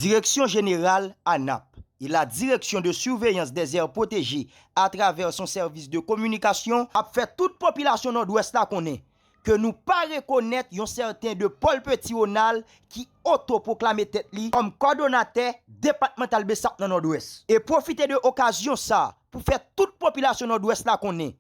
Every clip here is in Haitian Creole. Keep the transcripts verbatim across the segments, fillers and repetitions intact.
Direction Générale, ANAP, et la Direction de Surveillance des Aires Protégées, à travers son service de communication, ap fè tout popilasyon Nòdwès la konnen ke nou pa rekonèt yon sèten de Paul Petit Ronald ki otopwoklame tèt li kòm kòdonatè depatmantal BSAP nan Nòdwès. E pwofite de okazyon sa a pou fè tout popilasyon Nòdwès la konnen,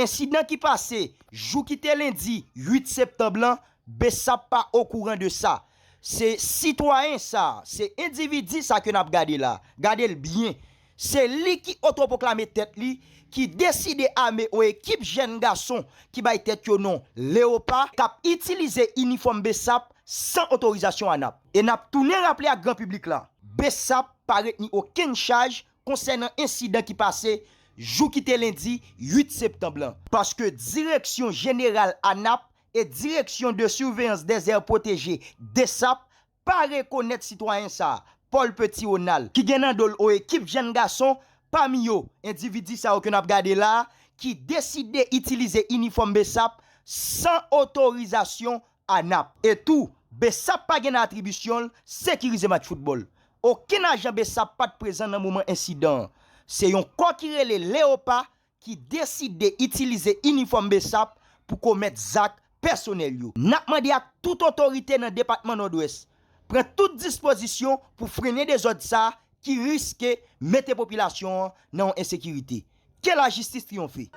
ensidan ki pase jou ki te lendi uit septanm lan, BSAP pa okouran de sa. Se sitwayen sa, se endividi sa ke n ap gade la. Gade l byen. Se li ki otopwoklame tèt li, ki deside ame yon ekip jèn gason ki bay tèt yo non Leopa, k ap itilize inifòm BSAP san otorizasyon ANAP. E n ap tounen raple ak gran piblik la, BSAP pa retni okenn chaj konsènan ensidan ki pase jou ki te lendi uit septanm lan, paske Direction Générale, ANAP, et Direction de Surveillance des Aires Protégées, DSAP, pa rekonèt sitwayen sa a, Paul Petit Ronald, ki gen nan do l yon ekip jèn gason, pami yo, endividi sa yo ke n ap gade la a, ki deside itilize inifòm BSAP san otorizasyon ANAP. E tou, BSAP pa gen nan atribisyon l sekirize match foutbòl. Okenn ajan BSAP pa t prezan nan moman ensidan an. Se yon kò ki rele Leopa ki deside itilize inifòm BSAP pou komèt zak pèsonèl yo. N ap mande ak tout otorite nan depatman Nòdwès pran tout dispozisyon pou frennen dezòd sa a ki riske mete popilasyon an nan yon ensekirite. Ke lajistis triyonfe!